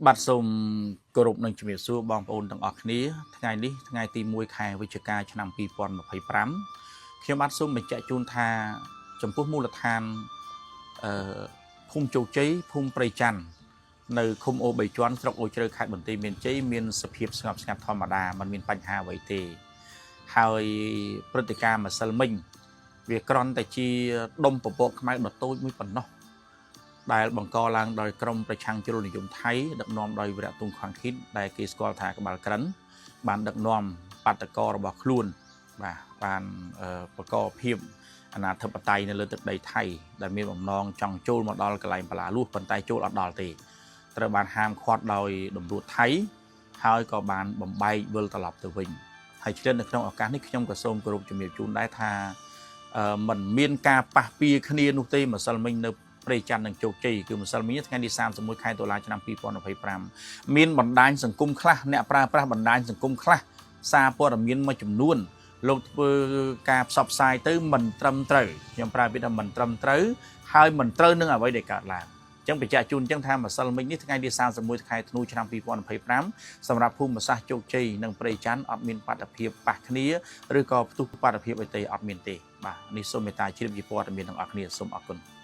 បាទសូមគោរពនឹងជំរាបសួរបងប្អូនទាំងអស់គ្នាថ្ងៃនេះថ្ងៃទី1ខែវិច្ឆិកាឆ្នាំ2025ខ្ញុំបាទសូមបញ្ជាក់ជូនថាចំពោះមូលដ្ឋានអឺភូមិជោគជ័យភូមិព្រៃច័ន្ទនៅឃុំអូបីជាន់ស្រុកអូជ្រៅខេត្តបន្ទាយមានជ័យមានសភាពស្ងប់ស្ងាត់ធម្មតាមិនមានបញ្ហាអ្វីទេហើយព្រឹត្តិការណ៍ម្សិលមិញវាគ្រាន់តែជាដុំពពកខ្មៅដ៏តូចមួយប៉ុណ្ណោះ ដែលបង្កឡើងដោយក្រុមប្រឆាំងជ្រុលនិយមថៃដឹកនាំដោយវីរៈទុងខាងឃីតដែលគេស្គាល់ថាក្បាលក្រិនបានដឹកនាំបាតកោរបស់ខ្លួនបាទបានបកភាពអនាធិបតេយ្យនៅលើទឹកដីថៃដែលមានបំណងចង់ចូលមកដល់កន្លែងបលាលួសប៉ុន្តែចូលអត់ដល់ទេត្រូវបានហាមឃាត់ដោយតម្រួតថៃហើយក៏បានបំបែកវិលត្រឡប់ទៅវិញហើយឆ្លៀតនៅក្នុងឱកាសនេះខ្ញុំក៏សូមគោរពជំរាបជូនដែរថាมันមានការប៉ះពៀគ្នានោះទេម្សិលមិញនៅព្រៃច័ន្ទនិងជោគជ័យគឺម្សិលមិញថ្ងៃទី31ខែតុលាឆ្នាំ2025មានបណ្ដាញសង្គមខ្លះអ្នកប្រើប្រាស់បណ្ដាញសង្គមខ្លះសារព័ត៌មានមួយចំនួនលោកធ្វើការផ្សព្វផ្សាយទៅមិនត្រឹមត្រូវខ្ញុំប្រើពាក្យថាមិនត្រឹមត្រូវហើយមិនត្រូវនឹងអ្វីដែលកើតឡើងចឹងបញ្ជាក់ជូនចឹងថាម្សិលមិញនេះថ្ងៃទី31ខែធ្នូឆ្នាំ2025សម្រាប់ភូមិសាស្ត្រជោគជ័យនិងព្រៃច័ន្ទអត់មានបាតុភិបប៉ះគ្នាឬក៏ផ្ទុះបាតុភិបអីទេអត់មានទេបាទនេះសូមមេត្តាជ្រាបជាព័ត៌មានទាំងអស់គ្នាសូមអរគុណ។